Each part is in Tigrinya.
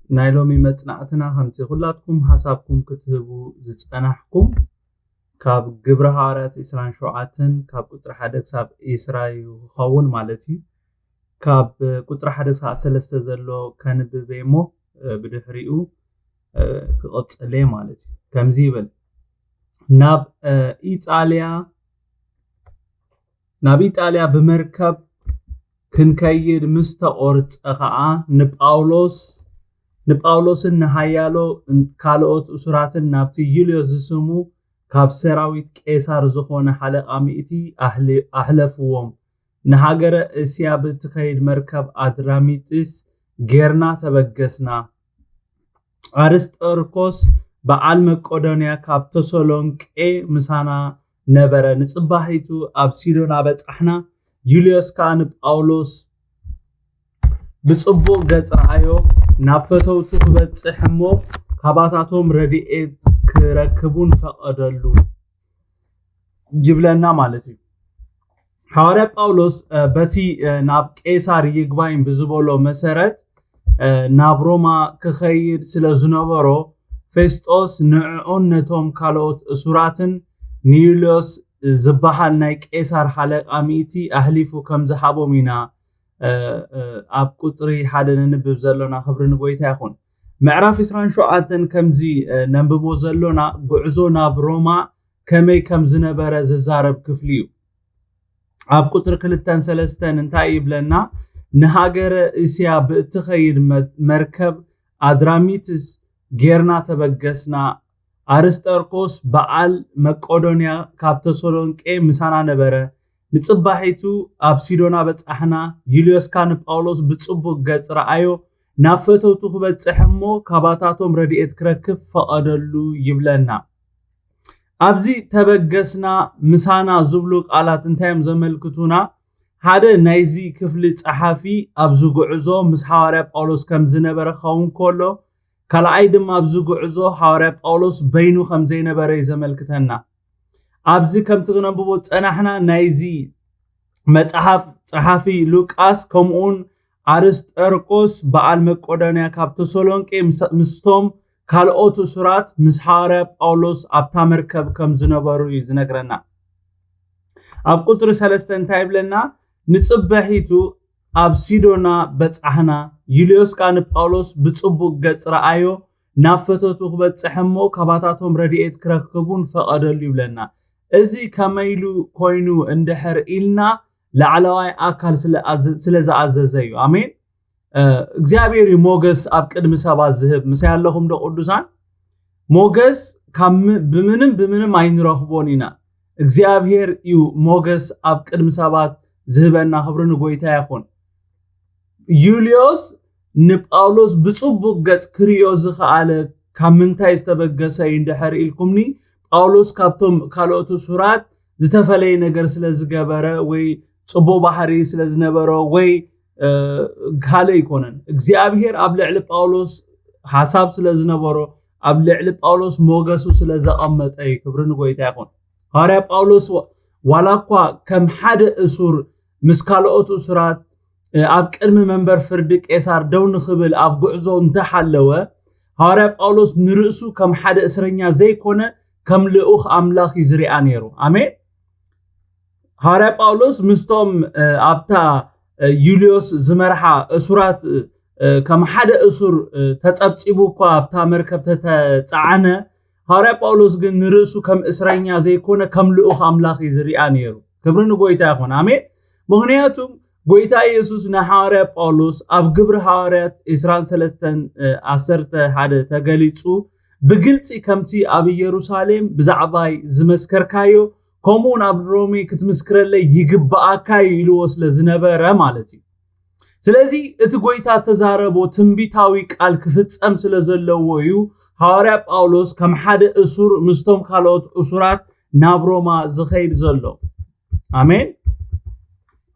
ናይ ሎሚ መጽናዕትና ከምቲ ኩላትኩም ሓሳብኩም ክትህቡ ዝጸናሕኩም ካብ ግብረ ሃዋርያት ዕስራን ሸውዓተን ካብ ቁጽሪ ሓደ ክሳብ ዕስራ እዩ ክኸውን ማለት እዩ። ካብ ቁጽሪ ሓደ ክሳብ ሰለስተ ዘሎ ከንብብ እየ እሞ ብድሕሪኡ ክቕጽል እየ ማለት እዩ። ከምዚ ይብል፣ ናብ ኢጣልያ ናብ ኢጣልያ ብመርከብ ክንከይድ ምስ ተቖርጸ ኸኣ ንጳውሎስ ንጳውሎስን ንሃያሎ ካልኦት እሱራትን ናብቲ ዩልዮስ ዝስሙ ካብ ሰራዊት ቄሳር ዝኾነ ሓለቓ ሚእቲ ኣሕለፍዎም። ንሃገረ እስያ ብእትኸይድ መርከብ ኣድራሚጢስ ጌርና ተበገስና። ኣርስጠርኮስ በዓል መቄዶንያ ካብ ተሰሎንቄ ምሳና ነበረ። ንጽባሒቱ ኣብ ሲዶና በጻሕና። ዩልዮስ ከኣ ንጳውሎስ ብጽቡቕ ገጽ ረኣዮ፣ ናብ ፈተውቱ ክበጽሕ እሞ ካባታቶም ረድኤት ክረክቡን ፈቐደሉ ይብለና ማለት እዩ። ሃዋርያ ጳውሎስ በቲ ናብ ቄሳር ይግባኝ ብዝበሎ መሰረት ናብ ሮማ ክኸይድ ስለ ዝነበሮ፣ ፌስጦስ ንዕኡን ነቶም ካልኦት እሱራትን ንዩልዮስ ዝበሃል ናይ ቄሳር ሓለቃ ሚእቲ ኣሕሊፉ ከም ዝሃቦም ኢና ኣብ ቁጽሪ ሓደ ነንብብ ዘሎና። ክብሪ ንጎይታ ይኹን። ምዕራፍ ዕስራን ሸውዓተን ከምዚ ነንብቦ ዘሎና፣ ጉዕዞ ናብ ሮማ ከመይ ከም ዝነበረ ዝዛረብ ክፍሊ እዩ። ኣብ ቁጽሪ ክልተን ሰለስተን እንታይ ይብለና? ንሃገረ እስያ ብእትኸይድ መርከብ ኣድራሚትስ ጌርና ተበገስና። ኣርስጠርኮስ በዓል መቄዶንያ ካብ ተሰሎንቄ ምሳና ነበረ። ንጽባሒቱ ኣብ ሲዶና በጻሕና። ዩልዮስካ ንጳውሎስ ብጽቡቕ ገጽ ረኣዮ፣ ናብ ፈተውቱ ክበጽሕ እሞ ካባታቶም ረድኤት ክረክብ ፈቐደሉ ይብለና። ኣብዚ ተበገስና፣ ምሳና ዝብሉ ቃላት እንታይ እዮም ዘመልክቱና? ሓደ፣ ናይዚ ክፍሊ ጸሓፊ ኣብዚ ጉዕዞ ምስ ሃዋርያ ጳውሎስ ከም ዝነበረ ክኸውን ከሎ፣ ካልኣይ ድማ ኣብዚ ጉዕዞ ሃዋርያ ጳውሎስ በይኑ ከም ዘይነበረ እዩ ዘመልክተና። ኣብዚ ከምቲ ክነንብቦ ዝጸናሕና ናይዚ መጽሓፍ ጸሓፊ ሉቃስ ከምኡውን ኣርስጠርቆስ በዓል መቄዶንያ ካብ ተሰሎንቄ ምስቶም ካልኦት እሱራት ምስ ሃዋርያ ጳውሎስ ኣብታ መርከብ ከም ዝነበሩ እዩ ዝነግረና። ኣብ ቁጽሪ ሰለስተ እንታይ ይብለና? ንጽበሒቱ ኣብ ሲዶና በጻሕና። ዩልዮስ ከኣ ንጳውሎስ ብጽቡቕ ገጽ ረኣዮ፣ ናብ ፈተቱ ክበጽሕ እሞ ካባታቶም ረድኤት ክረክቡን ፈቐደሉ ይብለና። እዚ ከመይ ኢሉ ኮይኑ እንድሕር ኢልና ላዕለዋይ ኣካል ስለ ዝኣዘዘ እዩ። ኣሜን። እግዚኣብሔር እዩ ሞገስ ኣብ ቅድሚ ሰባት ዝህብ። ምሳይ ኣለኹም ዶ ቅዱሳን? ሞገስ ካብ ም- ብምንም ብምንም ኣይንረኽቦን ኢና። እግዚኣብሔር እዩ ሞገስ ኣብ ቅድሚ ሰባት ዝህበና። ክብሪ ንጎይታ ይኹን። ዩልዮስ ንጳውሎስ ብጽቡቕ ገጽ ክርእዮ ዝኸኣለ ካብ ምንታይ ዝተበገሰ እዩ እንድሕር ኢልኩምኒ፣ ጳውሎስ ካብቶም ካልኦት እሱራት ዝተፈለየ ነገር ስለ ዝገበረ ወይ ጽቡቕ ባህሪ ስለ ዝነበሮ ወይ ካልእ ኣይኮነን። እግዚኣብሔር ኣብ ልዕሊ ጳውሎስ ሓሳብ ስለ ዝነበሮ፣ ኣብ ልዕሊ ጳውሎስ ሞገሱ ስለ ዘቐመጠ እዩ። ክብሪ ንጎይታ ይኹን። ሃዋርያ ጳውሎስ ዋላ እኳ ከም ሓደ እሱር ምስ ካልኦት እሱራት ኣብ ቅድሚ መንበር ፍርዲ ቄሳር ደው ንኽብል ኣብ ጉዕዞ እንተሓለወ፣ ሃዋርያ ጳውሎስ ንርእሱ ከም ሓደ እስረኛ ዘይኮነ ከም ልኡኽ ኣምላኽ እዩ ዝሪኣ ነይሩ። ኣሜን። ሃዋርያ ጳውሎስ ምስቶም ኣብታ ዩልዮስ ዝመርሓ እሱራት ከም ሓደ እሱር ተጸብጺቡ እኳ ኣብታ መርከብ ተተጻዓነ፣ ሃዋርያ ጳውሎስ ግን ንርእሱ ከም እስረኛ ዘይኮነ ከም ልኡኽ ኣምላኽ እዩ ዝሪኣ ነይሩ። ክብሪ ንጎይታ ይኹን። ኣሜን። ምኽንያቱ ጎይታ ኢየሱስ ንሃዋርያ ጳውሎስ ኣብ ግብሪ ሃዋርያት ዕስራን ሰለስተን ዓሰርተ ሓደ ተገሊጹ ብግልጺ ከምቲ ኣብ ኢየሩሳሌም ብዛዕባይ ዝመስከርካዮ ከምኡ እውን ኣብ ሮሜ ክትምስክረለይ ይግብኣካ እዩ ኢልዎ ስለ ዝነበረ ማለት እዩ። ስለዚ እቲ ጎይታ ተዛረቦ ትንቢታዊ ቃል ክፍጸም ስለ ዘለዎ እዩ ሃዋርያ ጳውሎስ ከም ሓደ እሱር ምስቶም ካልኦት እሱራት ናብ ሮማ ዝኸይድ ዘሎ። ኣሜን።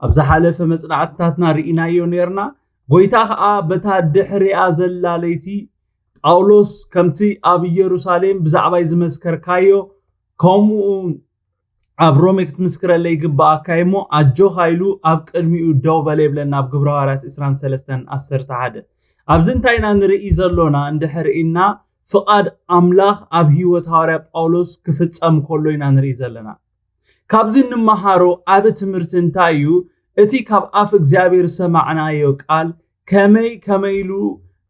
ኣብ ዝሓለፈ መጽናዕትታትና ርኢናዮ ነርና። ጎይታ ኸኣ በታ ድሕሪኣ ዘላ ለይቲ ጳውሎስ ከምቲ ኣብ ኢየሩሳሌም ብዛዕባይ ዝመስከርካዮ ከምኡ ኣብ ሮሜ ክትምስክረለይ ይግብኣካ እሞ ኣጆኻ ኢሉ ኣብ ቅድሚኡ ደው በለ ይብለና ኣብ ግብረ ሃዋርያት ዕስራን ሰለስተን ዓሰርተ ሓደ። ኣብዚ እንታይ ኢና ንርኢ ዘሎና እንድሕር ኢልና፣ ፍቓድ ኣምላኽ ኣብ ህይወት ሃዋርያ ጳውሎስ ክፍጸም ከሎ ኢና ንርኢ ዘለና። ካብዚ እንመሃሮ ዓቢ ትምህርቲ እንታይ እዩ? እቲ ካብ ኣፍ እግዚኣብሔር ዝሰማዕናዮ ቃል ከመይ ከመይ ኢሉ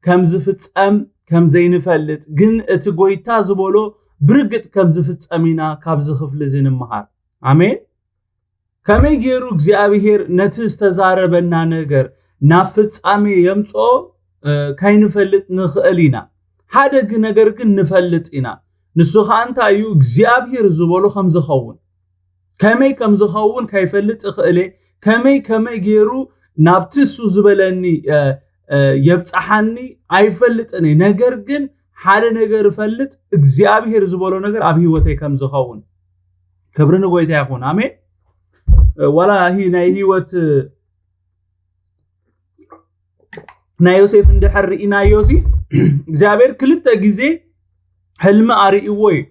ከም ዝፍጸም ከም ዘይንፈልጥ፣ ግን እቲ ጎይታ ዝበሎ ብርግጥ ከም ዝፍጸም ኢና ካብዚ ክፍሊ እዚ ንምሃር። ኣሜን። ከመይ ገይሩ እግዚኣብሔር ነቲ ዝተዛረበና ነገር ናብ ፍጻሜ የምጽኦ ካይንፈልጥ ንኽእል ኢና። ሓደ ነገር ግን ንፈልጥ ኢና። ንሱ ኸኣ እንታይ እዩ? እግዚኣብሔር ዝበሎ ከም ዝኸውን፣ ከመይ ከም ዝኸውን ካይፈልጥ እኽእል እየ። ከመይ ከመይ ገይሩ ናብቲ እሱ ዝበለኒ የብጽሓኒ ኣይፈልጥን እየ። ነገር ግን ሓደ ነገር እፈልጥ፣ እግዚኣብሔር ዝበሎ ነገር ኣብ ህይወተይ ከም ዝኸውን። ክብሪ ንጎይታ ይኹን። ኣሜን። ዋላ ናይ ህይወት ናይ ዮሴፍ እንድሕር ርኢናዮ ሲ እግዚኣብሔር ክልተ ግዜ ሕልሚ ኣርእይዎ እዩ።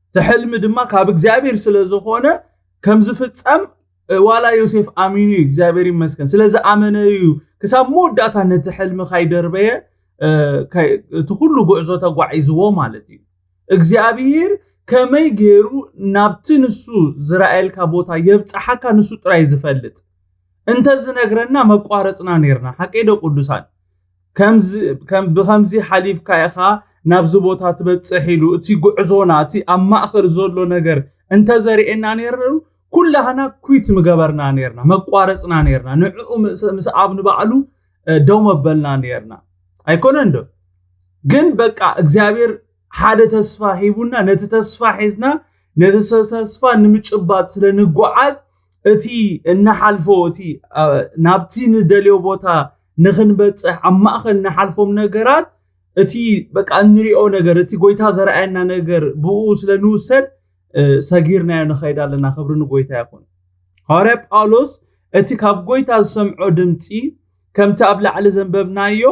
እቲ ሕልሚ ድማ ካብ እግዚኣብሔር ስለ ዝኾነ ከም ዝፍጸም ዋላ ዮሴፍ ኣሚኑ እዩ። እግዚኣብሔር ይመስገን ስለ ዝኣመነ እዩ ክሳብ መወዳእታ ነቲ ሕልሚ ካይደርበየ እቲ ኩሉ ጉዕዞ ተጓዒዝዎ ማለት እዩ። እግዚኣብሔር ከመይ ገይሩ ናብቲ ንሱ ዝረኣየልካ ቦታ የብጽሓካ ንሱ ጥራይ ዝፈልጥ። እንተ ዝነግረና መቋረጽና ነርና። ሓቀይ ዶ ቅዱሳን? ብከምዚ ሓሊፍካ ኢኻ ናብዚ ቦታ ትበጽሕ ኢሉ እቲ ጉዕዞና እቲ ኣብ ማእኸል ዘሎ ነገር እንተ ዘርእየና ነይሩ ኩላህና ኩት ምገበርና ነርና፣ መቋረጽና ነርና። ንዕኡ ምስ ኣብ ንባዕሉ ደው መበልና ነርና። ኣይኮነን ዶ? ግን በቃ እግዚኣብሔር ሓደ ተስፋ ሂቡና፣ ነቲ ተስፋ ሒዝና ነቲ ተስፋ ንምጭባጥ ስለ ንጓዓዝ እቲ እንሓልፎ እቲ ናብቲ ንደልዮ ቦታ ንኽንበጽሕ ኣብ ማእኸል እንሓልፎም ነገራት እቲ በቃ እንሪኦ ነገር እቲ ጎይታ ዘርኣየና ነገር ብኡ ስለ ንውሰድ ሰጊርናዮ ንኸይድ ኣለና። ክብሪ ንጎይታ ይኹን። ሃዋርያ ጳውሎስ እቲ ካብ ጎይታ ዝሰምዖ ድምፂ ከምቲ ኣብ ላዕሊ ዘንበብናዮ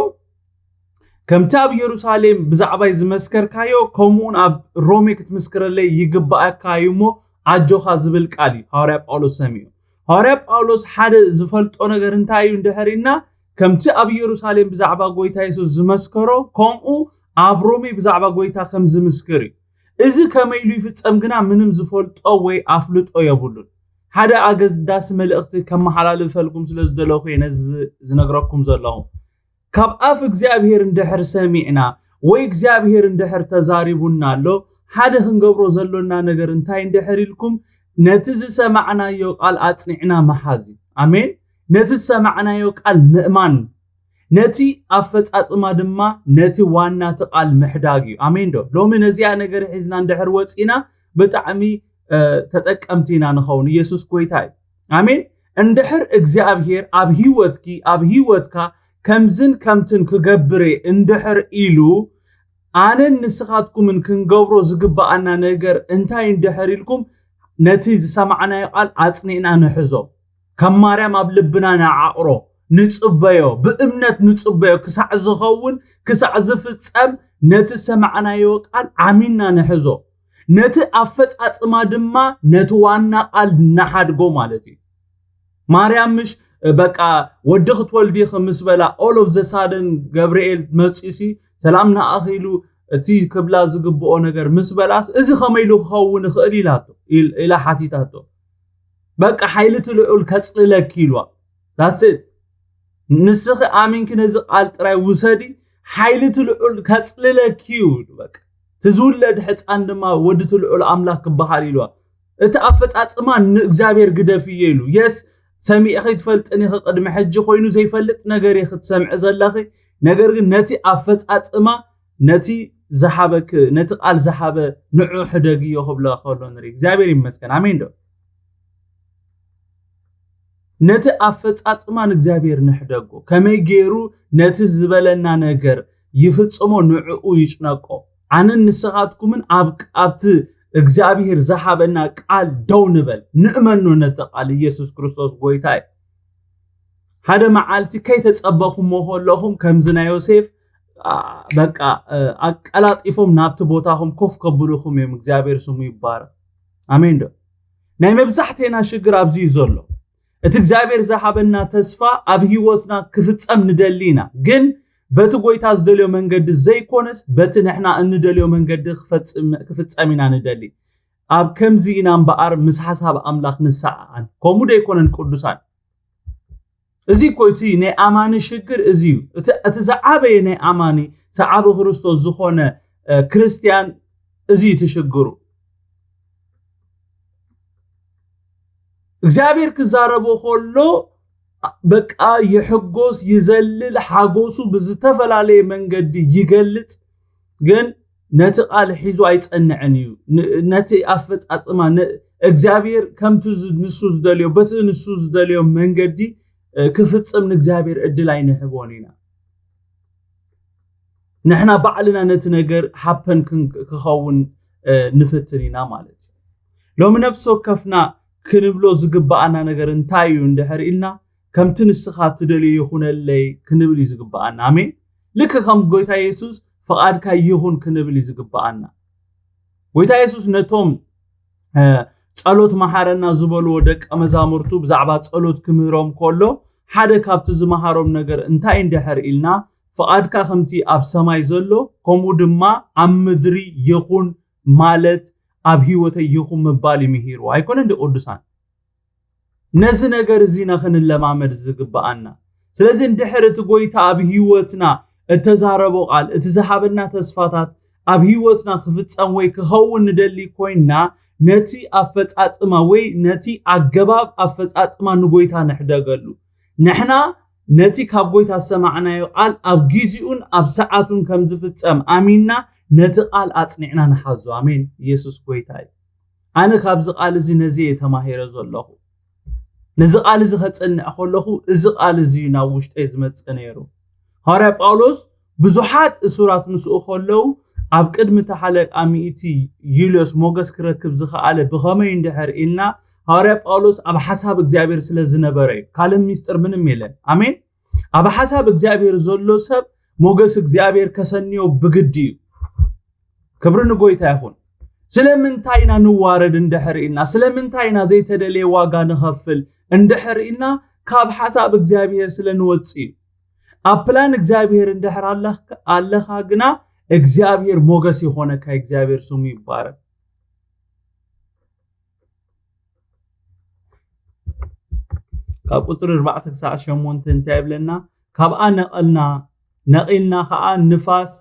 ከምቲ ኣብ የሩሳሌም ብዛዕባይ ዝመስከርካዮ ከምኡውን ኣብ ሮሜ ክትምስክረለይ ይግባኣካ እዩ እሞ ኣጆኻ ዝብል ቃል እዩ ሃዋርያ ጳውሎስ ሰሚዑ። ሃዋርያ ጳውሎስ ሓደ ዝፈልጦ ነገር እንታይ እዩ እንድሕር ኢልና ከምቲ ኣብ የሩሳሌም ብዛዕባ ጎይታ የሱስ ዝመስከሮ ከምኡ ኣብ ሮሜ ብዛዕባ ጎይታ ከም ዝምስክር እዩ። እዚ ከመይ ኢሉ ይፍጸም ግና ምንም ዝፈልጦ ወይ ኣፍልጦ የብሉን። ሓደ ኣገዳሲ መልእኽቲ ከመሓላልፈልኩም ስለ ዝደለኹ እየ ነዚ ዝነግረኩም ዘለኹ። ካብ ኣፍ እግዚኣብሔር እንድሕር ሰሚዕና ወይ እግዚኣብሔር እንድሕር ተዛሪቡና ኣሎ ሓደ ክንገብሮ ዘሎና ነገር እንታይ እንድሕር ኢልኩም ነቲ ዝሰማዕናዮ ቃል ኣጽኒዕና መሓዝ እዩ። ኣሜን። ነቲ ዝሰማዕናዮ ቃል ምእማን ነቲ ኣፈጻጽማ ድማ ነቲ ዋና እቲ ቃል ምሕዳግ እዩ። ኣሜን ዶ? ሎሚ ነዚኣ ነገር ሒዝና እንድሕር ወፂና ብጣዕሚ ተጠቀምቲ ኢና ንኸውን። ኢየሱስ ጎይታ እዩ። ኣሜን። እንድሕር እግዚኣብሔር ኣብ ህይወትኪ ኣብ ህይወትካ ከምዝን ከምትን ክገብር እየ እንድሕር ኢሉ ኣነን ንስኻትኩምን ክንገብሮ ዝግባኣና ነገር እንታይ እንድሕር ኢልኩም ነቲ ዝሰማዕናዮ ቃል ኣጽኒዕና ንሕዞ። ከም ማርያም ኣብ ልብና ንዓቕሮ፣ ንጽበዮ፣ ብእምነት ንጽበዮ ክሳዕ ዝኸውን ክሳዕ ዝፍጸም ነቲ ዝሰማዕናዮ ቃል ዓሚና ንሕዞ። ነቲ ኣፈጻጽማ ድማ ነቲ ዋና ቃል ንሓድጎ ማለት እዩ። ማርያም ምሽ በቃ ወዲ ክትወልዲ ምስ በላ all of the sudden ገብርኤል መፂሲ ሰላም ንኣኺ ኢሉ እቲ ክብላ ዝግብኦ ነገር ምስ በላስ እዚ ከመይ ኢሉ ክኸውን ይኽእል ኢላቶ ኢላ ሓቲታቶ። በቃ ሓይሊ እቲ ልዑል ከፅልለኪ ኢልዋ። ዳስ ንስኺ ኣሚንኪ ነዚ ቃል ጥራይ ውሰዲ ሓይሊ እቲ ልዑል ከፅልለኪ እዩ። በቃ እቲ ዝውለድ ሕፃን ድማ ወዲ እቲ ልዑል ኣምላኽ ክበሃል ኢልዋ። እቲ ኣፈፃፅማ ንእግዚኣብሔር ግደፍዮ ኢሉ። የስ ሰሚዕኺ ትፈልጥን ኢኺ ቅድሚ ሕጂ ኮይኑ ዘይፈልጥ ነገር ኢኺ ትሰምዒ ዘለኺ። ነገር ግን ነቲ ኣፈፃፅማ ነቲ ዝሃበክ ነቲ ቃል ዝሃበ ንዑ ሕደግዮ ክብሎ ከሎ ንርኢ። እግዚኣብሔር ይመስገን። ኣሜን ዶ? ነቲ ኣፈጻጽማ ንእግዚኣብሔር ንሕደጎ። ከመይ ገይሩ ነቲ ዝበለና ነገር ይፍጽሞ ንዕኡ ይጭነቆ። ኣነን ንስኻትኩምን ኣብ ኣብቲ እግዚኣብሔር ዝሃበና ቃል ደው ንበል። ንእመኖ ነቲ ቃል ኢየሱስ ክርስቶስ ጎይታ እዩ። ሓደ መዓልቲ ከይተጸበኹሞ ከለኹም ከምዚ ናይ ዮሴፍ በቃ ኣቀላጢፎም ናብቲ ቦታኹም ኮፍ ከብልኹም እዮም። እግዚኣብሔር ስሙ ይባረክ። ኣሜን ዶ? ናይ መብዛሕቴና ሽግር ኣብዚ እዩ ዘሎ። እቲ እግዚኣብሔር ዝሃበና ተስፋ ኣብ ህይወትና ክፍጸም ንደሊ ኢና፣ ግን በቲ ጎይታ ዝደልዮ መንገዲ ዘይኮነስ በቲ ንሕና እንደልዮ መንገዲ ክፈጽም- ክፍጸም ኢና ንደሊ። ኣብ ከምዚ ኢና እምበኣር ምስ ሓሳብ ኣምላኽ ንሰዓዓን። ከምኡ ዶ ኣይኮነን ቅዱሳን? እዚ እኮ እቲ ናይ ኣማኒ ሽግር እዚ እዩ። እቲ እቲ ዝዓበየ ናይ ኣማኒ ሰዓቢ ክርስቶስ ዝኾነ እ፣ ክርስትያን እዚ እዩ እቲ ሽግሩ። እግዚኣብሔር ክዛረቦ ከሎ በቃ ይሕጎስ፣ ይዘልል፣ ሓጎሱ ብዝተፈላለየ መንገዲ ይገልጽ። ግን ነቲ ቃል ሒዙ ኣይጸንዕን እዩ። ን- ነቲ ኣፈጻጽማ ን- እግዚኣብሔር ከምቲ ዝ- ንሱ ዝደልዮ በቲ ንሱ ዝደልዮ መንገዲ እ፣ ክፍጽም ንእግዚኣብሔር እድል ኣይንህቦን ኢና። ንሕና ባዕልና ነቲ ነገር ሃፐን ክኸውን ንፍትን ኢና ማለት እዩ። ሎሚ ነፍሲ ወከፍና ክንብሎ ዝግባኣና ነገር እንታይ እዩ እንድሕር ኢልና፣ ከምቲ ንስኻ ትደልዮ ይኹነለይ ክንብል እዩ ዝግባኣና። ኣሜን። ልክ ከም ጎይታ የሱስ ፍቓድካ ይኹን ክንብል እዩ ዝግባኣና። ጎይታ የሱስ ነቶም ጸሎት መሓረና ዝበልዎ ደቀ መዛሙርቱ ብዛዕባ ጸሎት ክምህሮም ከሎ ሓደ ካብቲ ዝመሃሮም ነገር እንታይ እንድሕር ኢልና፣ ፍቓድካ ከምቲ ኣብ ሰማይ ዘሎ ከምኡ ድማ ኣብ ምድሪ ይኹን ማለት ኣብ ህይወተይ ይኹን ምባል እዩ ምሂሩ። ኣይኮነን ዲ ቅዱሳን? ነዚ ነገር እዚ ኢና ክንለማመድ ዝግብኣና። ስለዚ እንድሕር እቲ ጎይታ ኣብ ህይወትና እተዛረቦ ቃል፣ እቲ ዝሃበና ተስፋታት ኣብ ህይወትና ክፍጸም ወይ ክኸውን ንደሊ ኮይንና፣ ነቲ ኣፈጻጽማ ወይ ነቲ ኣገባብ ኣፈጻጽማ ንጎይታ ንሕደገሉ። ንሕና ነቲ ካብ ጎይታ ዝሰማዕናዮ ቃል ኣብ ግዜኡን ኣብ ሰዓቱን ከም ዝፍጸም ኣሚንና ነቲ ቃል ኣጽኒዕና ንሓዞ። ኣሜን። ኢየሱስ ጎይታ እዩ። ኣነ ካብዚ ቃል እዚ ነዚ እየ ተማሂረ ዘለኹ። ነዚ ቃል እዚ ከጽንዕ ከለኹ እዚ ቃል እዚ እዩ ናብ ውሽጠይ ዝመጽእ ነይሩ። ሃዋርያ ጳውሎስ ብዙሓት እሱራት ምስኡ ከለዉ ኣብ ቅድሚ ተሓለቃ ሚእቲ ዩልዮስ ሞገስ ክረክብ ዝኸኣለ ብኸመይ እንድሕር ኢልና፣ ሃዋርያ ጳውሎስ ኣብ ሓሳብ እግዚኣብሔር ስለ ዝነበረ እዩ። ካልእ ሚስጥር ምንም የለን። ኣሜን። ኣብ ሓሳብ እግዚኣብሔር ዘሎ ሰብ ሞገስ እግዚኣብሔር ከሰንዮ ብግዲ እዩ። ክብሪ ንጎይታ ይኹን። ስለምንታይ ኢና ንዋረድ እንድሕር ኢልና፣ ስለምንታይ ኢና ዘይተደለየ ዋጋ ንኸፍል እንድሕር ኢልና፣ ካብ ሓሳብ እግዚኣብሔር ስለ ንወጽእ እዩ። ኣብ ፕላን እግዚኣብሔር እንድሕር ኣለኽ- ኣለኻ ግና እግዚኣብሔር ሞገስ ይኾነካ። እግዚኣብሔር ስሙ ይባረክ። ካብ ቁፅሪ ኣርባዕተ ክሳዕ ሸሞንተ እንታይ ይብለና? ካብኣ ነቐልና፣ ነቒልና ኸዓ ንፋስ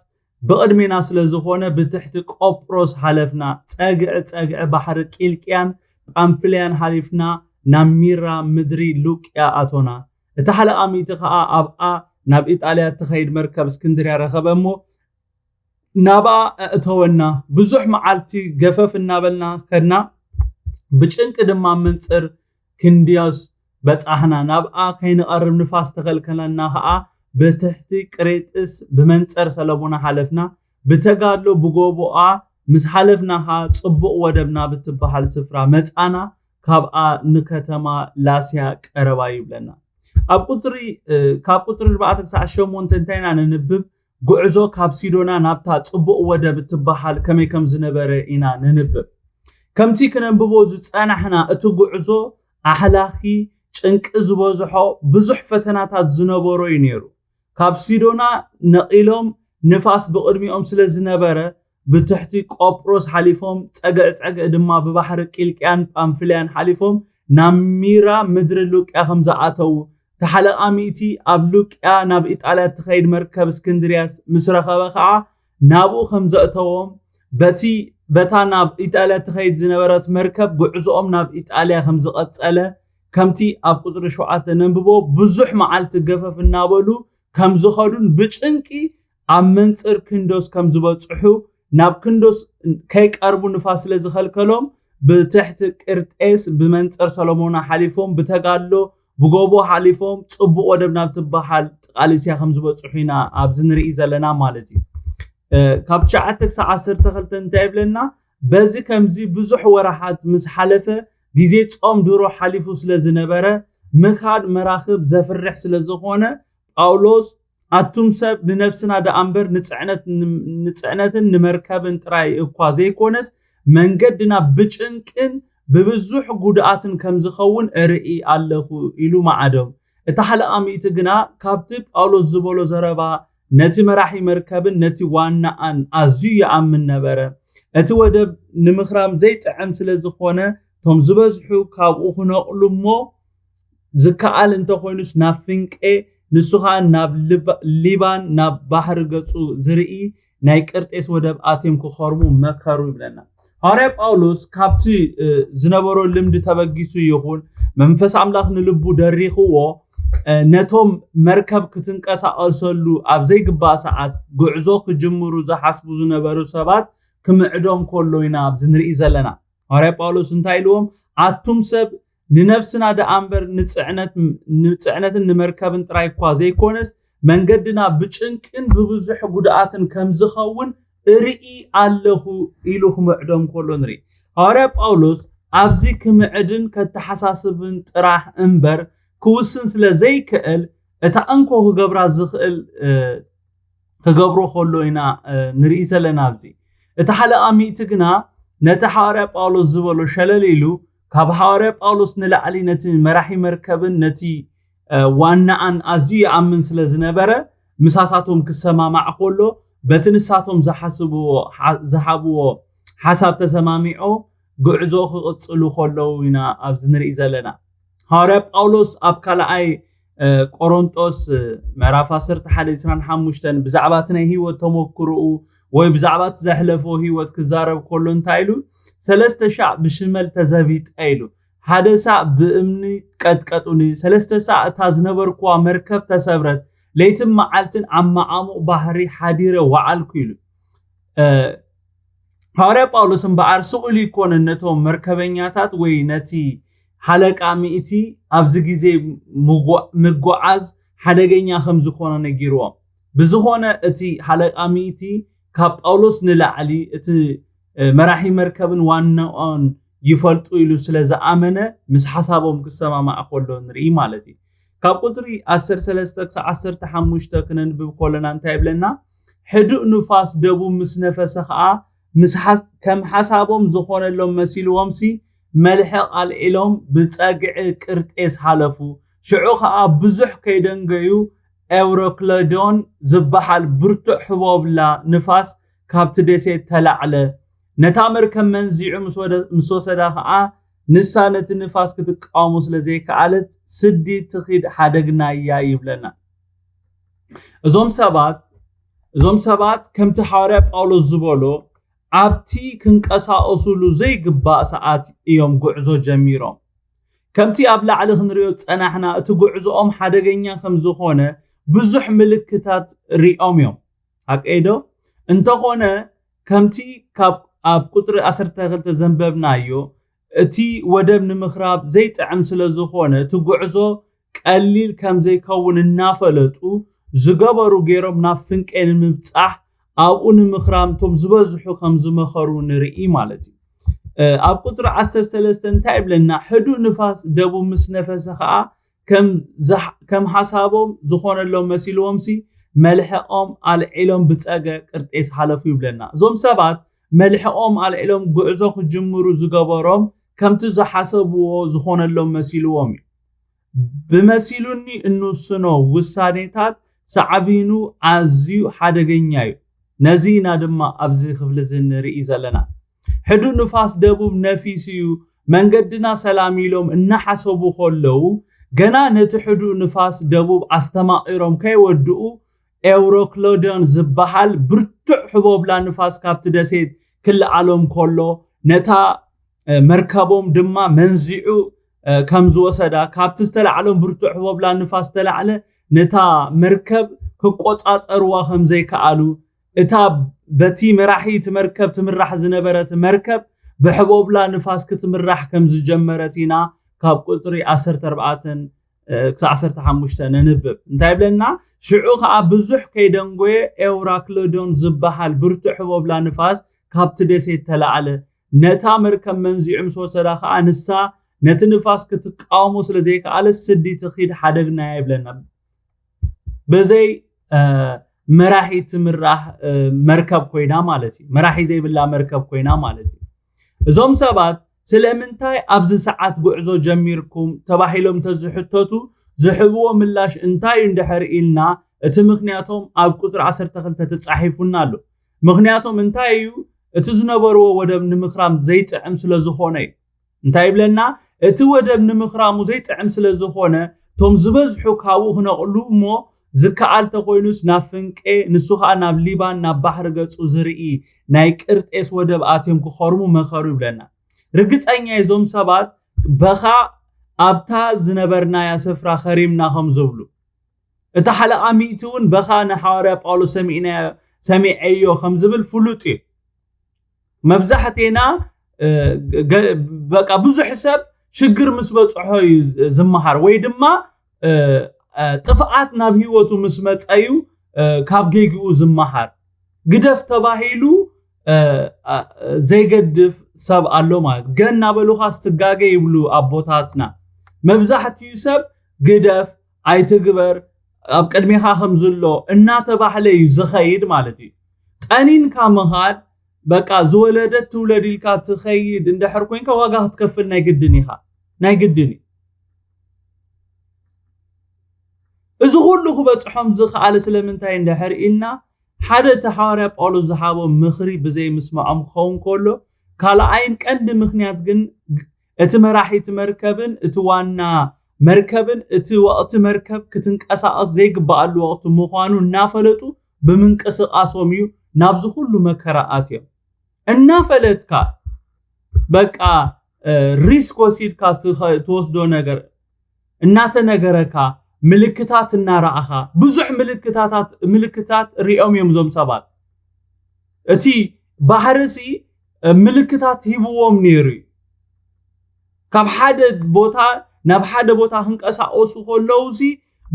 ብቕድሜና ስለ ዝኾነ ብትሕቲ ቆጵሮስ ሓለፍና። ጸግዒ ጸግዒ ባሕሪ ቂልቅያን ጳምፍልያን ሓሊፍና ናብ ሚራ ምድሪ ሉቅያ ኣቶና። እታ ሓለቓ ሚእቲ ኸዓ ኣብኣ ናብ ኢጣልያ እትኸይድ መርከብ እስክንድርያ ረኸበ እሞ ናብኣ ኣእተወና። ብዙሕ መዓልቲ ገፈፍ እናበልና ከድና፣ ብጭንቂ ድማ ምንጽር ክንድዮስ በጻሕና። ናብኣ ከይንቐርብ ንፋስ ተኸልከለና ኸኣ፣ ብትሕቲ ቅሬጥስ ብመንጸር ሰለሞና ሓለፍና። ብተጋድሎ ብጎቦኣ ምስ ሓለፍና ኸኣ፣ ጽቡቕ ወደብ ናብ እትበሃል ስፍራ መጻና። ካብኣ ንከተማ ላስያ ቀረባ እዩ ይብለና። ኣብ ቁጽሪ፣ እ፣ ካብ ቁጽሪ ኣርባዕተ ክሳዕ ሸሞንተ እንታይ ኢና ነንብብ? ጉዕዞ ካብ ሲዶና ናብታ ጽቡቕ ወደብ እትበሃል ከመይ ከም ዝነበረ ኢና ነንብብ። ከምቲ ክነንብቦ ዝጸናሕና፣ እቲ ጉዕዞ ኣሕላኺ፣ ጭንቂ ዝበዝሖ፣ ብዙሕ ፈተናታት ዝነበሮ እዩ ነይሩ። ካብ ሲዶና ነቒሎም ንፋስ ብቕድሚኦም ስለ ዝነበረ፣ ብትሕቲ ቆጵሮስ ሓሊፎም፣ ጸግዒ ጸግዒ ድማ ብባሕሪ ቂልቅያን ጳምፍልያን ሓሊፎም ናብ ሚራ ምድሪ ሉቅያ ከም ዝኣተዉ፣ እታ ሓለቓ ሚእቲ ኣብ ሉቅያ ናብ ኢጣልያ እትኸይድ መርከብ እስክንድርያስ ምስ ረኸበ ኸኣ ናብኡ ከም ዘእተዎም፣ በቲ በታ ናብ ኢጣልያ እትኸይድ ዝነበረት መርከብ ጉዕዞኦም ናብ ኢጣልያ ከም ዝቐጸለ፣ ከምቲ ኣብ ቁጽሪ ሸውዓተ ነንብቦ፣ ብዙሕ መዓልቲ ገፈፍ እናበሉ ከም ዝኸዱን ብጭንቂ ኣብ መንጽር ክንዶስ ከም ዝበጽሑ፣ ናብ ክንዶስ ከይቀርቡ ንፋስ ስለ ዝኸልከሎም፣ ብትሕቲ ቅርጤስ ብመንጽር ሰሎሞና ሓሊፎም፣ ብተጋድሎ ብጎቦ ሓሊፎም፣ ጽቡቕ ወደብ ናብ ትበሃል ጥቓ ሊስያ ከም ዝበጽሑ ኢና ኣብዚ ንርኢ ዘለና ማለት እዩ። እ፣ ካብ ትሽዓተ ክሳብ ዓሰርተ ክልተ እንታይ ይብለና? በዚ ከምዚ ብዙሕ ወርሓት ምስ ሓለፈ፣ ግዜ ጾም ድሮ ሓሊፉ ስለ ዝነበረ፣ ምኻድ መራኽብ ዘፍርሕ ስለ ዝኾነ፣ ጳውሎስ፣ ኣቱም ሰብ፣ ንነፍስና ደኣ እምበር ንጽዕነት ን-፣ ንጽዕነትን ንመርከብን ጥራይ እኳ ዘይኮነስ፣ መንገድና ብጭንቅን ብብዙሕ ጉድኣትን ከም ዝኸውን እርኢ ኣለኹ ኢሉ መዓዶም። እታ ሓለቓ ሚእቲ ግና ካብቲ ጳውሎስ ዝበሎ ዘረባ ነቲ መራሒ መርከብን ነቲ ዋናኣን ኣዝዩ ይኣምን ነበረ። እቲ ወደብ ንምኽራም ዘይጥዕም ስለ ዝኾነ፣ እቶም ዝበዝሑ ካብኡ ክነቕሉ እሞ ዝከኣል እንተኾይኑስ ናብ ፍንቄ፣ ንሱ ኸኣ ናብ ልባ- ሊባን ናብ ባሕሪ ገጹ ዝርኢ ናይ ቅርጤስ ወደብ ኣትዮም ክኸርሙ መከሩ ይብለና። ሃዋርያ ጳውሎስ ካብቲ ዝነበሮ ልምዲ ተበጊሱ ይኹን መንፈስ ኣምላኽ ንልቡ ደሪኽዎ፣ ነቶም መርከብ ክትንቀሳቐሰሉ ኣብ ዘይግባእ ሰዓት ጉዕዞ ክጅምሩ ዝሓስቡ ዝነበሩ ሰባት ክምዕዶም ከሎ ኢና ኣብዚ ንርኢ ዘለና። ሃዋርያ ጳውሎስ እንታይ ኢልዎም? ኣቱም ሰብ፣ ንነፍስና ደኣ እምበር ንጽዕነትን ንመርከብን ጥራይ እኳ ዘይኮነስ መንገድና ብጭንቅን ብብዙሕ ጉድኣትን ከም ዝኸውን እርኢ ኣለኹ ኢሉ ክምዕዶም ከሎ ንርኢ። ሃዋርያ ጳውሎስ ኣብዚ ክምዕድን ከተሓሳስብን ጥራሕ እምበር ክውስን ስለ ዘይክእል፣ እታ እንኮ ክገብራ ዝኽእል ክገብሮ ከሎ ኢና ንርኢ ዘለና። ኣብዚ እቲ ሓለቓ ሚእቲ ግና ነቲ ሃዋርያ ጳውሎስ ዝበሎ ሸለል ኢሉ፣ ካብ ሃዋርያ ጳውሎስ ንላዕሊ ነቲ መራሒ መርከብን ነቲ ዋናኣን ኣዝዩ ይኣምን ስለ ዝነበረ፣ ምሳሳቶም ክሰማማዕ ከሎ በቲ ንሳቶም ዝሓስብዎ ዝሃብዎ ሓሳብ ተሰማሚዖ ጉዕዞ ክቕጽሉ ከለዉ ኢና ኣብዚ ንርኢ ዘለና። ሃዋርያ ጳውሎስ ኣብ ካልኣይ ቆሮንጦስ ምዕራፍ ዓሰርተ ሓደ ዕስራን ሓሙሽተን ብዛዕባ እቲ ናይ ህይወት ተመክሮኡ ወይ ብዛዕባ እቲ ዘሕለፎ ህይወት ክዛረብ ከሎ እንታይ ኢሉ? ሰለስተ ሻዕ ብሽመል ተዘቢጠ ኢሉ፣ ሓደ ሳዕ ብእምኒ ቀጥቀጡኒ፣ ሰለስተ ሳዕ እታ ዝነበርኩዋ መርከብ ተሰብረት፣ ለይትን መዓልትን ኣብ መዓሙቕ ባሕሪ ሓዲረ ወዓልኩ ኢሉ። ሃዋርያ ጳውሎስ እምበኣር ስቕ ኢሉ ኣይኮነን ነቶም መርከበኛታት ወይ ነቲ ሓለቃ ሚእቲ ኣብዚ ግዜ ምጓዓዝ ሓደገኛ ከም ዝኾነ ነጊርዎም። ብዝኾነ እቲ ሓለቃ ሚእቲ ካብ ጳውሎስ ንላዕሊ እቲ መራሒ መርከብን ዋናኦን ይፈልጡ ኢሉ ስለ ዝኣመነ ምስ ሓሳቦም ክሰማማዕ ከሎ ንርኢ ማለት እዩ። ካብ ቁፅሪ ዓሰርተ ሰለስተ ክሳብ ዓሰርተ ሓሙሽተ ክነንብብ ከለና እንታይ ይብለና? ሕዱእ ንፋስ ደቡብ ምስ ነፈሰ ከዓ ከም ሓሳቦም ዝኾነሎም መሲልዎምሲ መልሕቕ ኣልዒሎም ብፀግዒ ቅርጤስ ሃለፉ። ሽዑ ከዓ ብዙሕ ከይደንገዩ ኤውሮክሎዶን ዝበሃል ብርቱዕ ህቦብላ ንፋስ ካብቲ ደሴት ተላዕለ። ነታ መርከብ መንዚዑ ምስ ወሰዳ ከዓ ንሳ ነቲ ንፋስ ክትቃወሞ ስለ ዘይከኣለት ስዲ ትኺድ ሓደግናያ ይብለና። እዞም ሰባት እዞም ሰባት ከምቲ ሃዋርያ ጳውሎስ ዝበሎ ኣብቲ ክንቀሳቐሱሉ ዘይግባእ ሰዓት እዮም ጉዕዞ ጀሚሮም። ከምቲ ኣብ ላዕሊ ክንሪኦ ዝጸናሕና እቲ ጉዕዞኦም ሓደገኛ ከም ዝኾነ ብዙሕ ምልክታት ሪኦም እዮም። ሓቀይ ዶ? እንተኾነ ከምቲ ካብ ኣብ ቁጽሪ ዓሰርተ ክልተ ዘንበብናዮ እቲ ወደብ ንምኽራብ ዘይጥዕም ስለ ዝኾነ እቲ ጉዕዞ ቀሊል ከም ዘይከውን እናፈለጡ ዝገበሩ ገይሮም ናብ ፍንቄ ንምብጻሕ ኣብኡ ንምኽራም እቶም ዝበዝሑ ከም ዝመኸሩ ንርኢ ማለት እዩ። ኣብ ቁፅሪ ዓሰርተ ሰለስተ እንታይ ይብለና? ሕዱእ ንፋስ ደቡብ ምስ ነፈሰ ከዓ ከም ሓሳቦም ዝኾነሎም መሲልዎምሲ መልሕቖም ኣልዒሎም ብፀገ ቅርጤስ ሓለፉ ይብለና። እዞም ሰባት መልሕቖም ኣልዒሎም ጉዕዞ ክጅምሩ ዝገበሮም ከምቲ ዝሓሰብዎ ዝኾነሎም መሲልዎም እዩ። ብመሲሉኒ እንውስኖ ውሳኔታት ሳዕቤኑ ኣዝዩ ሓደገኛ እዩ። ነዚ ኢና ድማ ኣብዚ ክፍሊ እዚ ንርኢ ዘለና። ሕዱእ ንፋስ ደቡብ ነፊሱ እዩ፣ መንገድና ሰላም ኢሎም እናሓሰቡ ከለዉ፣ ገና ነቲ ሕዱእ ንፋስ ደቡብ ኣስተማቒሮም ከይወድኡ፣ ኤውሮክሎዶን ዝበሃል ብርቱዕ ሕቦብላ ንፋስ ካብቲ ደሴት ክለዓሎም ከሎ፣ ነታ መርከቦም ድማ መንዚዑ ከም ዝወሰዳ፣ ካብቲ ዝተላዕሎም ብርቱዕ ሕቦብላ ንፋስ ዝተላዕለ ነታ መርከብ ክቆጻጸርዋ ከም ዘይከኣሉ፣ እታ በቲ መራሒ እቲ መርከብ ትምራሕ ዝነበረት መርከብ ብሕቦብላ ንፋስ ክትምራሕ ከም ዝጀመረት ኢና ካብ ቁጽሪ ዓሰርተ ኣርባዕተ ክሳብ ዓሰርተ ሓሙሽተ ነንብብ። እንታይ ይብለና? ሽዑ ከኣ ብዙሕ ከይደንጎየ ኤውራክሎዶን ዝበሃል ብርቱዕ ሕቦብላ ንፋስ ካብቲ ደሴት ተላዕለ። ነታ መርከብ መንዚዑ ምስ ወሰዳ ከኣ ንሳ ነቲ ንፋስ ክትቃወሞ ስለ ዘይከኣለት ስዲ ትኺድ ሓደግናያ ይብለና። ብዘይ መራሒ ትምራሕ መርከብ ኮይና ማለት እዩ። መራሒ ዘይብላ መርከብ ኮይና ማለት እዩ። እዞም ሰባት ስለምንታይ ኣብዚ ሰዓት ጉዕዞ ጀሚርኩም ተባሂሎም ተዝሕተቱ ዝህብዎ ምላሽ እንታይ እዩ እንድሕር ኢልና፣ እቲ ምኽንያቶም ኣብ ቁፅሪ ዓሰርተ ክልተ ተፃሒፉና ኣሎ። ምኽንያቶም እንታይ እዩ? እቲ ዝነበርዎ ወደብ ንምኽራም ዘይጥዕም ስለ ዝኾነ እዩ። እንታይ ይብለና? እቲ ወደብ ንምኽራሙ ዘይጥዕም ስለ ዝኾነ፣ እቶም ዝበዝሑ ካብኡ ክነቕሉ እሞ፣ ዝከኣል ተኾይኑስ ናብ ፍንቄ፣ ንሱ ኸኣ ናብ ሊባን፣ ናብ ባሕሪ ገጹ ዝርኢ ናይ ቅርጤስ ወደብ ኣትዮም ክኸርሙ መኸሩ ይብለና። ርግጸኛ እየ፣ እዞም ሰባት በኻ ኣብታ ዝነበርናያ ስፍራ ከሪምና ከም ዝብሉ፣ እቲ ሓለቓ ሚእቲ እውን በኻ ንሓዋርያ ጳውሎስ ሰሚዕናዮ፣ ሰሚዐዮ ከም ዝብል ፍሉጥ እዩ። መብዛሕቴና እ፣ ገ- በቃ ብዙሕ ሰብ ሽግር ምስ በጽሖ እዩ ዝ- ዝመሃር፣ ወይ ድማ እ፣ እ፣ ጥፍኣት ናብ ህይወቱ ምስ መጸ እዩ እ፣ ካብ ጌግኡ ዝመሃር። ግደፍ ተባሂሉ እ፣ እ፣ ዘይገድፍ ሰብ ኣሎ ማለት። ገ እናበሉኻ ስትጋገ ይብሉ ኣቦታትና። መብዛሕትኡ ሰብ ግደፍ፣ ኣይትግበር፣ ኣብ ቅድሜኻ ከም ዝሎ እናተባህለ እዩ ዝኸይድ ማለት እዩ። ጠኒንካ ምኻድ፣ በቃ ዝወለደት ትውለድ ኢልካ ትኸይድ እንድሕር ኮንካ ዋጋ ክትከፍል ናይ ግድን ኢኻ፣ ናይ ግድን እዩ። እዚ ኩሉ ክበፅሖም ዝኸኣለ ስለምንታይ እንድሕር ኢልና፣ ሓደ እቲ ሓዋርያ ጳውሎስ ዝሃቦም ምኽሪ ብዘይምስምዖም ክኸውን ከሎ፣ ካልኣይን ቀንዲ ምኽንያት ግን እቲ መራሒ እቲ መርከብን እቲ ዋና መርከብን እቲ ወቕቲ መርከብ ክትንቀሳቐስ ዘይግበኣሉ ወቕቲ ምዃኑ እናፈለጡ ብምንቅስቓሶም እዩ ናብዚ ኩሉ መከራ ኣትዮም። እናፈለጥካ በቃ እ፣ ሪስክ ወሲድካ ትኸ- ትወስዶ ነገር እናተነገረካ፣ ምልክታት እናረኣኻ፣ ብዙሕ ምልክታታት ምልክታት ሪኦም እዮም እዞም ሰባት። እቲ ባሕርሲ እ፣ ምልክታት ሂብዎም ነይሩ እዩ። ካብ ሓደ ቦታ ናብ ሓደ ቦታ ክንቀሳቀሱ ከለውሲ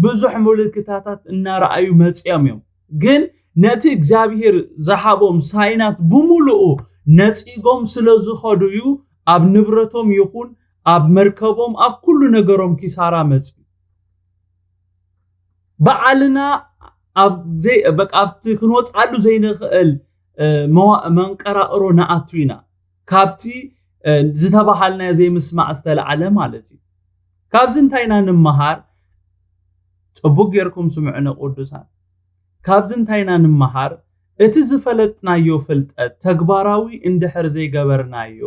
ብዙሕ ምልክታታት እናረኣዩ መፂኦም እዮም። ግን ነቲ እግዚኣብሔር ዝሃቦም ሳይናት ብምሉኡ ነፂጎም ስለ ዝኸዱ እዩ ኣብ ንብረቶም ይኹን ኣብ መርከቦም ኣብ ኩሉ ነገሮም ኪሳራ መፅዩ። በዓልና ኣብ ዘይ- በቃ ኣብቲ ክንወፅኣሉ ዘይንኽእል እ፣ መዋ- መንቀራቕሮ ንኣቱ ኢና፣ ካብቲ እ፣ ዝተባሃልናዮ ዘይምስማዕ ዝተለዓለ ማለት እዩ። ካብዚ እንታይ ኢና ንምሃር? ጽቡቅ ጌርኩም ስምዑኒ ቅዱሳን። ካብዚ እንታይ ኢና ንምሃር? እቲ ዝፈለጥናዮ ፍልጠት ተግባራዊ እንድሕር ዘይገበርናዮ፣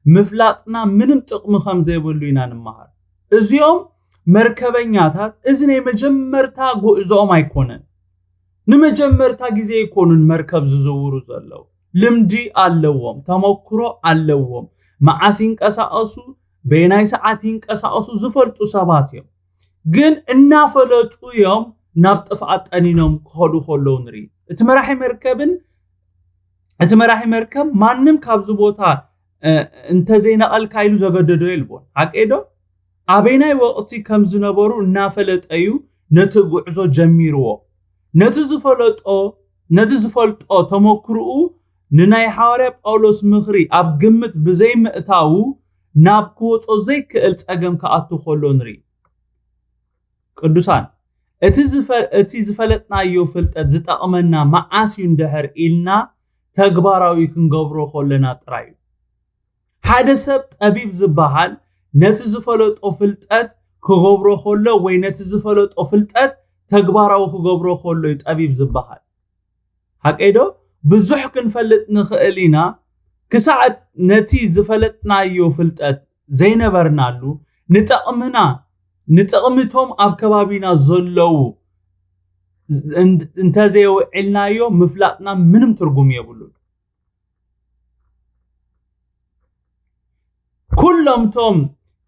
ምፍላጥና ምንም ጥቕሚ ከም ዘይብሉ ኢና ንምሃር። እዚኦም መርከበኛታት፣ እዚ ናይ መጀመርታ ጉዕዞኦም ኣይኮነን። ንመጀመርታ ግዜ ኣይኮኑን መርከብ ዝዝውሩ ዘለዉ። ልምዲ ኣለዎም፣ ተመክሮ ኣለዎም። መዓስ ይንቀሳቐሱ፣ በየናይ ሰዓት ይንቀሳቐሱ ዝፈልጡ ሰባት እዮም። ግን እናፈለጡ እዮም ናብ ጥፍኣት ጠኒኖም ክኸዱ ከለዉ ንርኢ። እቲ መራሒ መርከብን እቲ መራሒ መርከብ ማንም ካብዚ ቦታ እ፣ እንተዘይነቐልካ ኢሉ ዘገደዶ የልቦን። ሓቀይ ዶ? ኣበይናይ ወቕቲ ከም ዝነበሩ እናፈለጠ እዩ ነቲ ጉዕዞ ጀሚርዎ። ነቲ ዝፈለጦ ነቲ ዝፈልጦ ተመክርኡ ንናይ ሓዋርያ ጳውሎስ ምኽሪ ኣብ ግምት ብዘይምእታዉ ናብ ክወጾ ዘይክእል ጸገም ክኣቱ ከሎ ንርኢ። ቅዱሳን፣ እቲ ዝፈ- እቲ ዝፈለጥናዮ ፍልጠት ዝጠቕመና መዓስ እዩ እንድሕር ኢልና ተግባራዊ ክንገብሮ ከለና ጥራይ እዩ። ሓደ ሰብ ጠቢብ ዝበሃል ነቲ ዝፈለጦ ፍልጠት ክገብሮ ከሎ ወይ ነቲ ዝፈለጦ ፍልጠት ተግባራዊ ክገብሮ ከሎ እዩ ጠቢብ ዝበሃል። ሓቀይ ዶ? ብዙሕ ክንፈልጥ ንኽእል ኢና፣ ክሳዕ ነቲ ዝፈለጥናዮ ፍልጠት ዘይነበርናሉ፣ ንጠቕምና ንጠቕምቶም ኣብ ከባቢና ዘለዉ እንተዘየውዒልናዮ ምፍላጥና ምንም ትርጉም የብሉን። ኩሎም ቶም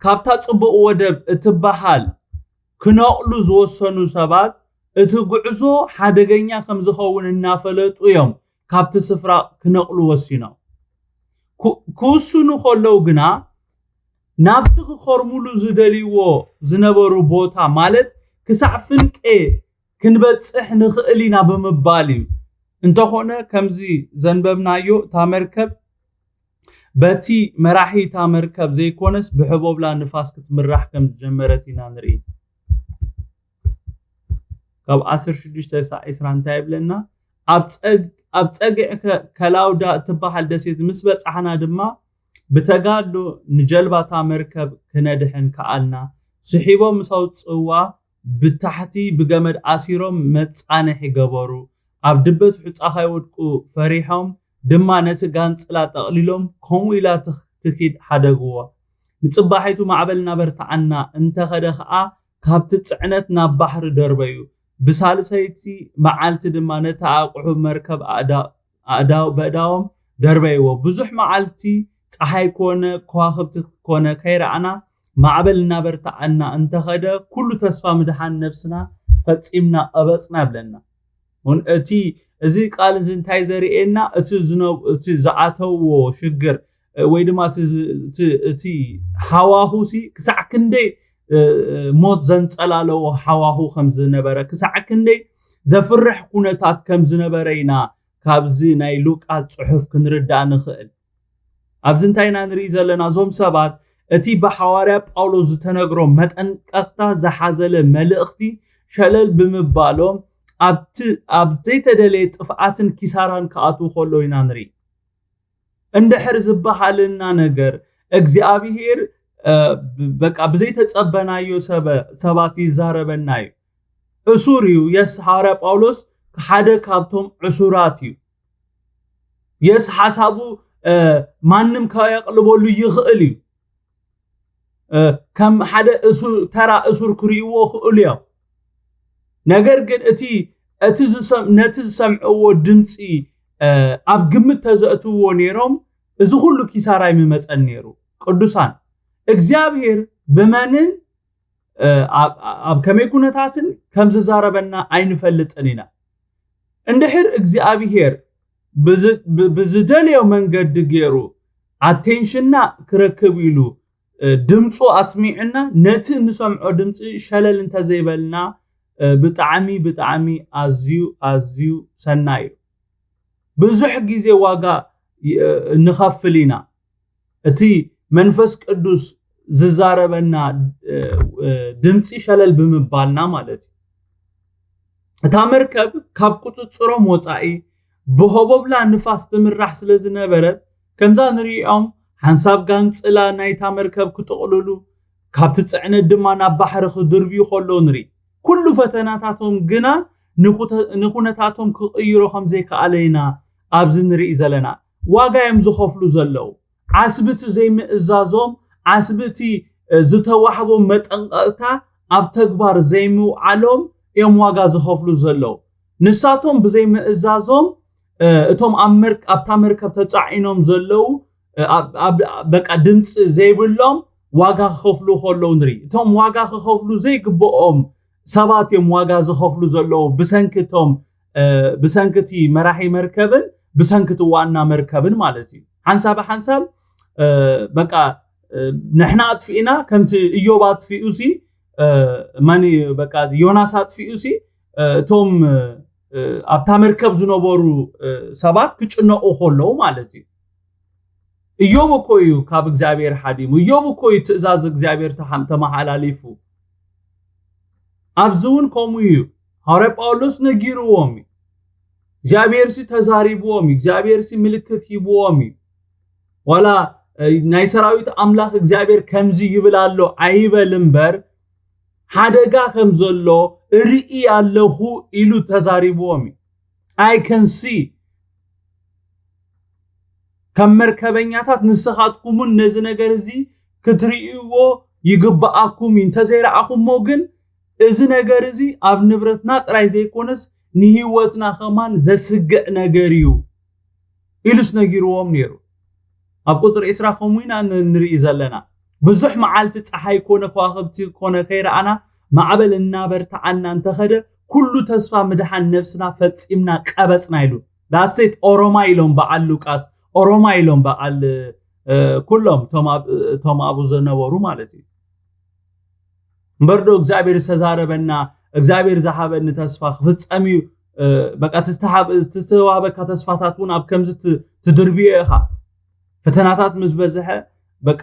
ካብታ ጽቡቕ ወደብ እትበሃል ክነቕሉ ዝወሰኑ ሰባት እቲ ጉዕዞ ሓደገኛ ከም ዝኸውን እናፈለጡ እዮም ካብቲ ስፍራ ክነቕሉ ወሲኖም። ክውስኑ ከለዉ ግና ናብቲ ክኸርሙሉ ዝደልይዎ ዝነበሩ ቦታ ማለት ክሳዕ ፍንቄ ክንበጽሕ ንኽእል ኢና ብምባል እዩ። እንተኾነ ከምዚ ዘንበብናዮ እታ መርከብ በቲ መራሒ እታ መርከብ ዘይኮነስ ብሕቦብላ ንፋስ ክትምራሕ ከም ዝጀመረት ኢና ንርኢ። ካብ ዓሰርተ ሽዱሽተ ክሳዕ ዕስራ እንታይ ይብለና? ኣብ ጸግ- ኣብ ጸግዒ ከ- ከላውዳ እትበሃል ደሴት ምስ በጻሕና ድማ ብተጋድሎ ንጀልባ እታ መርከብ ክነድሕን ከኣልና። ስሒቦም ምስ ኣውጽእዋ ብታሕቲ ብገመድ ኣሲሮም መጻንሒ ገበሩ። ኣብ ድበት ሑጻ ከይወድቁ ፈሪሖም ድማ ነቲ ጋንጽላ ጠቕሊሎም ከምኡ ኢላ ትኽ- ትኺድ ሓደግዎ። ንጽባሒቱ ማዕበል እናበርትዓና እንተኸደ ኸኣ ካብቲ ጽዕነት ናብ ባሕሪ ደርበዩ። ብሳልሰይቲ መዓልቲ ድማ ነቲ ኣቕሑ መርከብ ኣእዳ- ኣእዳው- በእዳዎም ደርበይዎ። ብዙሕ መዓልቲ ጸሓይ ኮነ ከዋኽብቲ ኮነ ከይረኣና ማዕበል እናበርትዓና እንተኸደ ኩሉ ተስፋ ምድሓን ነብስና ፈጺምና ቀበጽና ይብለና። እውን እቲ እዚ ቃል እዚ እንታይ ዘርእየና? እቲ ዝነ- እቲ ዝኣተውዎ ሽግር እ፣ ወይ ድማ እቲ ዝ- እቲ እቲ ሃዋሁ ሲ ክሳዕ ክንደይ እ፣ ሞት ዘንጸላለዎ ሃዋሁ ከም ዝነበረ፣ ክሳዕ ክንደይ ዘፍርሕ ኩነታት ከም ዝነበረ ኢና ካብዚ ናይ ሉቃስ ጽሑፍ ክንርዳእ ንኽእል። ኣብዚ እንታይ ኢና ንርኢ ዘለና? እዞም ሰባት እቲ ብሓዋርያ ጳውሎስ ዝተነግሮም መጠንቀቕታ ዝሓዘለ መልእኽቲ ሸለል ብምባሎም ኣብቲ ኣብ ዘይተደለየ ጥፍኣትን ኪሳራን ክኣትዉ ከሎ ኢና ንርኢ። እንድሕር ዝበሃልና ነገር እግዚኣብሄር እ፣ በቃ ብዘይተጸበናዮ ሰበ ሰባት ይዛረበና እዩ። እሱር እዩ። የስ፣ ሃዋርያ ጳውሎስ ሓደ ካብቶም ዕሱራት እዩ። የስ፣ ሓሳቡ እ፣ ማንም ከየቕልበሉ ይኽእል እዩ። እ፣ ከም ሓደ እሱ- ተራ እሱር ክርእይዎ ክእሉ እዮም። ነገር ግን እቲ እቲ ዝሰም- ነቲ ዝሰምዕዎ ድምፂ እ፣ ኣብ ግምት ተዘእትዎ ነይሮም፣ እዚ ኩሉ ኪሳራ ይምመፀን ነይሩ። ቅዱሳን፣ እግዚኣብሔር ብመንን እ፣ ኣብ ኣብ ከመይ ኩነታትን ከም ዝዛረበና ኣይንፈልጥን ኢና። እንድሕር እግዚኣብሔር ብዝ- ብ- ብዝደለዮ መንገዲ ገይሩ ኣቴንሽንና ክረክብ ኢሉ እ፣ ድምፁ ኣስሚዕና፣ ነቲ እንሰምዖ ድምፂ ሸለል እንተዘይበልና እ፣ ብጣዕሚ ብጣዕሚ ኣዝዩ ኣዝዩ ሰናይ እዩ። ብዙሕ ግዜ ዋጋ ይ- እ፣ ንኸፍል ኢና። እቲ መንፈስ ቅዱስ ዝዛረበና እ፣ እ፣ ድምፂ ሸለል ብምባልና ማለት እዩ። እታ መርከብ ካብ ቁፅፅሮም ወፃኢ ብሆቦብላ ንፋስ ትምራሕ ስለ ዝነበረት፣ ከምዛ ንሪኦም ሓንሳብ ጋንፅላ ናይታ መርከብ ክጥቕልሉ፣ ካብቲ ፅዕነት ድማ ናብ ባሕሪ ክድርብዩ ከለዉ ንርኢ። ኩሉ ፈተናታቶም ግና ንኩተ- ንኩነታቶም ክቕይሮ ከም ዘይከኣለ ኢና ኣብዚ ንርኢ ዘለና። ዋጋ እዮም ዝኸፍሉ ዘለዉ። ዓስቢ እቲ ዘይምእዛዞም፣ ዓስቢ እቲ እ፣ ዝተዋህቦም መጠንቀቕታ ኣብ ተግባር ዘይምውዓሎም እዮም ዋጋ ዝኸፍሉ ዘለዉ። ንሳቶም ብዘይምእዛዞም እ፣ እቶም ኣብ መር- ኣብታ መርከብ ተጻዒኖም ዘለዉ እ፣ ኣብ- ኣብ- በቃ ድምፂ ዘይብሎም ዋጋ ክኸፍሉ ከለዉ ንርኢ። እቶም ዋጋ ክኸፍሉ ዘይግብኦም ሰባት እዮም ዋጋ ዝኸፍሉ ዘለዉ ብሰንኪ እቶም እ፣ ብሰንኪ እቲ መራሒ መርከብን ብሰንኪ እቲ ዋና መርከብን ማለት እዩ። ሓንሳብ ሓንሳብ እ፣ በቃ እ፣ ንሕና ኣጥፊእና ከምቲ እዮብ ኣጥፊኡ ሲ እ፣ መን እዩ በቃ ዮናስ ኣጥፊኡ ሲ እ፣ እቶም እ፣ ኣብታ መርከብ ዝነበሩ እ፣ ሰባት ክጭነቑ ከለዉ ማለት እዩ። እዮብ እኮ እዩ ካብ እግዚኣብሔር ሓዲሙ። እዮብ እኮ እዩ ትእዛዝ እግዚኣብሔር ተሓም- ተመሓላሊፉ። ኣብዚ እውን ከምኡ እዩ። ሃዋርያ ጳውሎስ ነጊርዎም እዩ። እግዚኣብሔር ሲ ተዛሪብዎም እዩ። እግዚኣብሔር ሲ ምልክት ሂብዎም እዩ። ዋላ እ፣ ናይ ሰራዊት ኣምላኽ እግዚኣብሔር ከምዚ ይብል ኣሎ ኣይበል እምበር፣ ሓደጋ ከም ዘሎ እርኢ ኣለኹ ኢሉ ተዛሪብዎም እዩ። I can see ከም መርከበኛታት ንስኻትኩምን ነዚ ነገር እዚ ክትርእይዎ ይግብኣኩም እዩ። እንተዘይረኣኹሞ ግን እዚ ነገር እዚ ኣብ ንብረትና ጥራይ ዘይኮነስ ንህይወትና ከማን ዘስግዕ ነገር እዩ ኢሉስ ነጊርዎም ነይሩ። ኣብ ቁፅሪ ዕስራ ከምኡ ኢና ን- ንርኢ ዘለና። ብዙሕ መዓልቲ ፀሓይ ኮነ ከዋኽብቲ ኮነ ከይረኣና ማዕበል እናበርትዓና እንተኸደ ኩሉ ተስፋ ምድሓን ነብስና ፈፂምና ቀበፅና ኢሉ። ዳትሴት ኦሮማ ኢሎም በዓል ሉቃስ ኦሮማ ኢሎም በዓል እ፣ ኩሎም እቶም ኣብ- እቶም ኣብኡ ዝነበሩ ማለት እዩ። እምበር ዶ እግዚኣብሔር ዝተዛረበና እግዚኣብሔር ዝሃበኒ ተስፋ ክፍፀም እዩ እ፣ በቃ እቲ ዝተሃብ- እቲ ዝተዋህበካ ተስፋታት እውን ኣብ ከምዚ ት- ትድርብዮ ኢኻ። ፈተናታት ምስ በዝሐ በቃ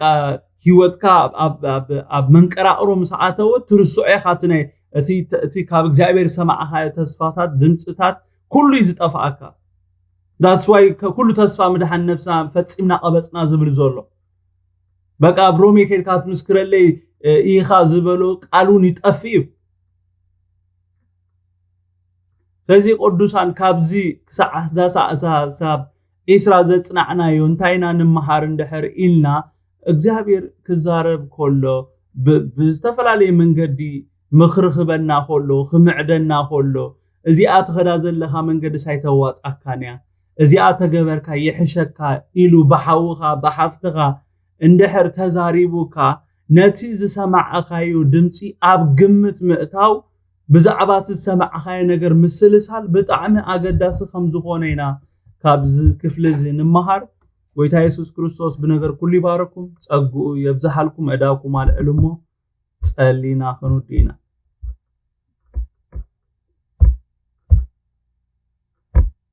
ህይወትካ ኣብ- ኣብ- ኣብ- ኣብ መንቀራቕሮ ምስ ኣተወ ትርስዖ ኢኻ። እቲ ናይ- እቲ እቲ ካብ እግዚኣብሔር ዝሰማዕኻዮ ተስፋታት ድምፅታት ኩሉ እዩ ዝጠፍኣካ። That's why ኩሉ ተስፋ ምድሓን ነብስና ፈፂምና ቀበፅና ዝብል ዘሎ። በቃ ኣብ ሮሜ ከድካ ትምስክረለይ እ፣ ኢኻ ዝበሎ ቃል እውን ይጠፍእ እዩ። ስለዚ ቅዱሳን ካብዚ ክሳዕ እዛ ሳዕ- እዛ ሳብ ዒስራ ዘጽናዕናዮ እንታይ ኢና ንምሃር እንድሕር ኢልና እግዚኣብሔር ክዛረብ ከሎ ብ- ብዝተፈላለየ መንገዲ ምኽሪ ክበና ከሎ ክምዕደና ከሎ እዚኣ ትኸዳ ዘለኻ መንገዲ ሳይተዋጻካን እያ እዚኣ ተገበርካ ይሕሸካ ኢሉ ብሓውኻ ብሓፍትኻ እንድሕር ተዛሪቡካ ነቲ ዝሰማዕኻዮ ድምፂ ኣብ ግምት ምእታው ብዛዕባ እቲ ዝሰማዕኻዮ ነገር ምስልሳል ብጣዕሚ ኣገዳሲ ከም ዝኾነ ኢና ካብዚ ክፍሊ እዚ ንምሃር። ጎይታ የሱስ ክርስቶስ ብነገር ኩሉ ይባረኩም፣ ጸግኡ የብዝሃልኩም፣ ዕዳውኩም ኣልዕሉ እሞ ጸሊና ክንውድ ኢና።